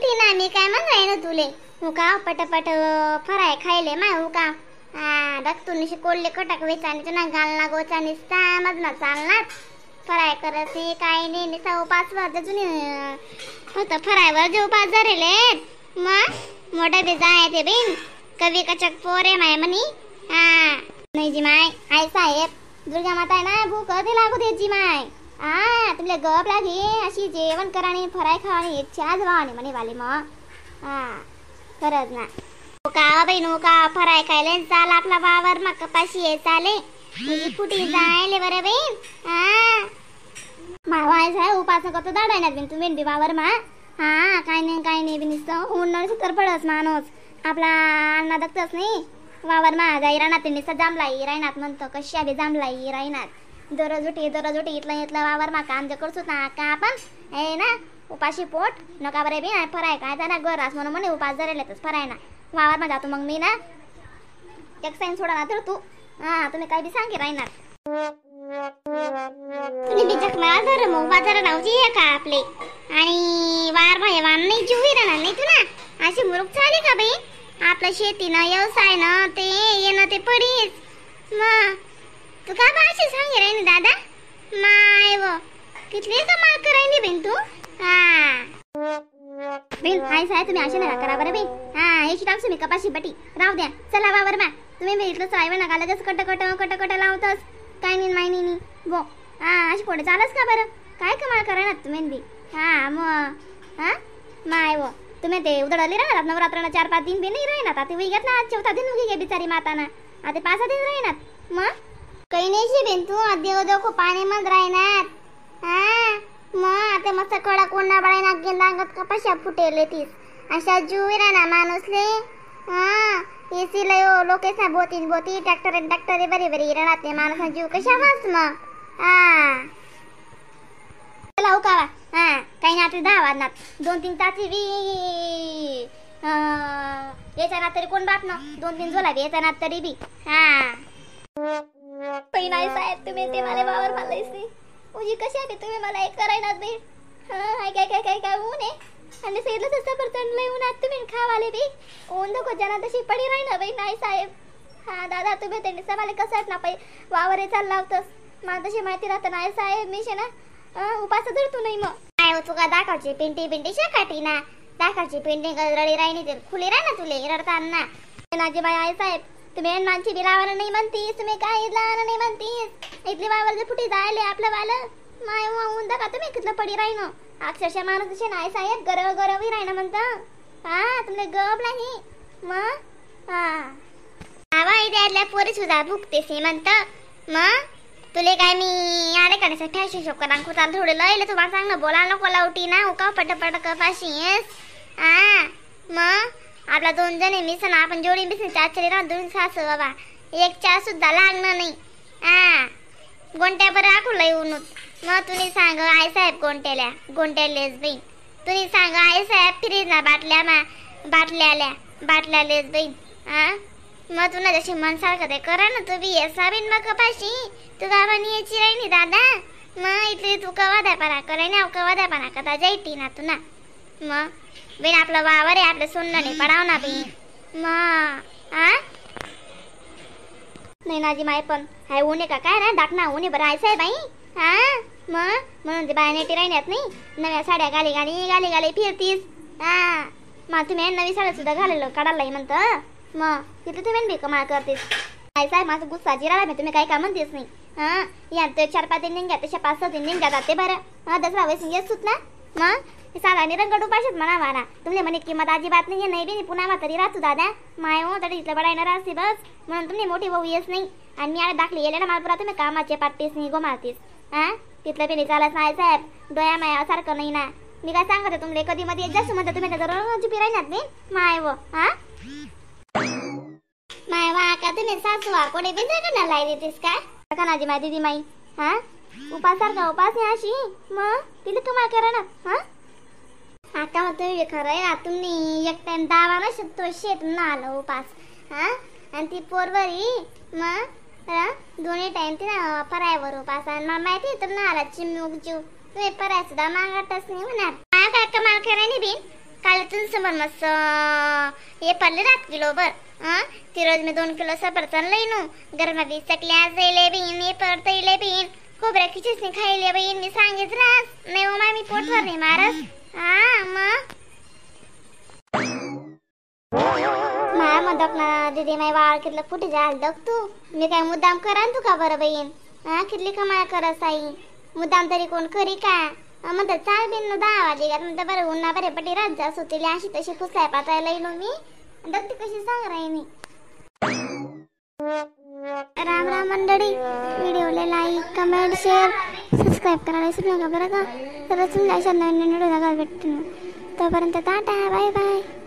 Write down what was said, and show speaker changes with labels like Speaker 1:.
Speaker 1: पिंटी ना मी काय म्हण राहिनो तुले हुका पटपट फराय खायले माय हुका. हा बघ तू निशी कोल्हे कटक वेचानी तुना घालना गोचा निसता मजना चालणार फराय करत नाही काय नाही निसा उपासवर जुनी फक्त फरायवर जे उपास धरेले मग मोठा बी जाय ते बिन कवी कचक पोरे माय म्हणी. हा नाही जी माय आई साहेब दुर्गा माता आहे ना भूक ते लागू दे जी माय. हा तुमले गप लागे अशी जेवण कराने फराय खावानी इच्छाच व्हावानी म्हणे वाली मग. हा खरंच ना का बाई नो का फराय खायले चाल आपला वावर मग कपाशी ये चाले म्हणजे फुटी जायले बरं बहीण. हा मावाय साहेब उपास करतो दाडाय ना बिन तुम्ही बी वावर मा. हा काय नाही बी नुसतं ऊन तर पडस माणूस आपला अण्णा दगतच नाही वावर मा जाई रानात नुसतं जांभला रायनात म्हणतो कशा बी जांभला रायनात दररोज उठी इथलं इथलं वावर मा काम जे करतो ना का आपण ए ना उपाशी पोट नका बरे बी फराय काय ना गरास म्हणून म्हणे उपास धरेल तस फराय ना वावर मा जातो मग मी ना एक साईन सोडा ना तर तू. हा तुम्ही काय बी सांगे राहणार तुम्ही बी जखमा धर मग बाजार नावची आहे का आपले आणि वार भाई वार नाही जीवी राहणार नाही तुला अशी मुरुक चाले का बाई आपलं शेती ना व्यवसाय ना ते येणं ते पडीच मग तू का बा अशी सांगे राही दादा माय व कितली कमाल करायली बेन तू. हा बेन हाय साहेब तुम्ही असे नका करा बरं बेन. हा याची टाकसू मी कपाशी बटी राहू द्या चला वावर मा तुम्ही मी इथलं सायवर नका लगेच cut cut cut cut लावतस काय नाही माय नाही बो. हा अशी कोठे चालस का बरं काय कमाल करा तुम्ही बी. हा मग हा माय व तुम्ही ते उदडले राहणार नवरात्रानं 4-5 दिन बी नाही राहणार आता उगी घेतला आज चौथा दिन उगी घे बिचारी माताना आता 5-6 दिन राहणार मग काही नाही बेन तू देव देव खूप पाणी मग राहणार. हा मग आता मस्त कडक उन्हा बळायना गेंदांगत कपाशा फुटेले तीस अशा जीव राहणार माणूसले. हा एसी लय लोकेसा बोतीन बोती ट्रॅक्टर ट्रॅक्टर बरी बरी राहते माणूस जीव कशा वाच मग. हा चला उकावा. हा काही नाही आता 10 वाजणार 2-3 तासी बी याच्या ना तरी कोण बाप ना 2-3 झोला बी याच्या ना तरी बी. हा पै नाही साहेब तुम्ही ते मला वावर मारलंयस नाही उजी कशी आहे तुम्ही मला एक करायना बी. हा काय काय काय काय ऊन आहे आणि सांगितलं तसं बर्तन लय ऊन तुम्ही खावाले बी ऊन नको जना तशी पडी राही ना बाई. नाही साहेब हा दादा तुम्ही त्यांनी मला कसं ना पाई वावर चालला होतस मला तशी माहिती राहत नाही साहेब मी शे ना उपास धरतो नाही मग काय तुका दाखवची पिंटी पिंटी शेकाटी ना दाखवची पिंटी रडी राहिनी ते खुली राह ना तुले रडताना नाजी बाई आहे साहेब तुम्ही मानची बी लावायला नाही म्हणतीस तुम्ही काय लावायला नाही म्हणतीस इथली वावर जर फुटी जायले आपलं वालं माय ऊन दाखा तुम्ही कितलं पडी राहीन अक्षरशः माणूस तसे नाही साहेब गरव गरवही राहीना म्हणता. हा तुमले गप नाही मग. हा आवा इथे पोरी सुद्धा भुकतेस म्हणतं मग तुले काय मी आले का नाही फॅशन शो करा खुताला थोडं लयले तुम्हाला सांग बोला नको लावटी ना उका पटपट कपाशी येस. हा मग आपला 2 जण मिसन आपण जोडी मिसन 4 राहून 2 सासू बाबा एक चार सुद्धा लागणार नाही. हा गोंट्यावर राखू लय ऊन मग तुम्ही सांग आई साहेब गोंट्याल्या गोंट्यालेच बहीण तुम्ही सांग आई साहेब फ्रीज ना बाटल्या मा बाटल्याल्या बाटल्या लेस बहीण. हा मग तुला जशी मन सारखं ते करा ना तू बी येसा बिन मग कपाशी तू गावानी यायची राहिली दादा मग इथली तू कवा द्यापाना कराय ना कवा द्यापाना कदा जायटी ना तू ना मग बिन आपलं वावर आहे आपलं सोनं नाही पडाव ना बी मग. हा नाही नाजी माय पण हाय ऊन आहे का काय ना दाखना ऊन आहे बरं आहे साहेब बाई. हा मग म्हणून ते बाया नेटी राहिण्यात नाही नव्या साड्या घाली घाली घाली घाली फिरतीस. हा मग तुम्ही नवी साड्या सुद्धा घालेलं काढायला म्हणतं मग तिथे तुम्ही बी कमाल करतेस काय साहेब माझं गुस्सा जिराला मी तुम्ही काही का म्हणतेस नाही. हा या तर 4-5 दिन निघ्या तशा 5-6 दिन निघ्या जाते बरं. हा दसरा वेळेस येत सुत ना मग साधा निरंगड उपाशात म्हणा मारा तुमले म्हणे किंमत अजिबात नाही नाही बी पुन्हा तरी राहतो दादा माय हो तरी इथलं बडायणार असते बस म्हणून तुम्ही मोठी भाऊ येस नाही आणि मी आले दाखली गेले ना मला पुरा तुम्ही कामाचे पाट्टीस नाही गोमारतीस. हा तिथलं बी नाही चालत नाही साहेब डोया माया सारखं नाही ना मी काय सांगत तुमले कधी मध्ये जास्त म्हणता तुम्ही त्याच्याबरोबर चुपी राहणार नाही माय व. हा माय वा का तुम्ही सासू कोणी बी जगणं लाई देतेस का का नाजी माय दीदी माई. हा उपास सारखा उपास नाही अशी मग तिला कमाल करा ना. हा आता मग तुम्ही खरं आहे तुम्ही एक टाइम दावा ना शकतो शेत ना आलं उपास. हा आणि ती पोरवरी मग दोन्ही टाइम ती ना फरायवर उपास आणि मला माहिती तर ना आला चिमूक जीव तुम्ही फराय सुद्धा मागतच नाही म्हणणार. काय काय कमाल करा नाही बिन काल तुमचं मस्त हे पडले रात किलो बर. हा ती रोज मी 2 किलो सफरचंद लईनू गरमा बी चकल्या जायले बीन हे परतैले बीन खोबऱ्या खिचीच खायले बहीण मी सांगित रास नाही हो मामी पोटभर नाही मारस. हा मग माया मग ना दीदी माय वाळ कितलं कुठे जाल दग तू मी काय मुद्दाम करा तू का बरं बहीण. हा कितली कमाया करस आई मुद्दाम तरी कोण करी का म्हणतात चाल बिन 10 वाजे का म्हणतात बरं उन्हा बरे पटी रात जा सुतीली अशी तशी फुसाय पातायला येलो मी दगती कशी सांग राही मी. राम राम मंडळी, व्हिडिओला like comment share subscribe करायला विसरू नका बरं का. तर तुमच्या अशा नवीन नवीन व्हिडिओ बघायला भेटतील. तोपर्यंत tata bye bye.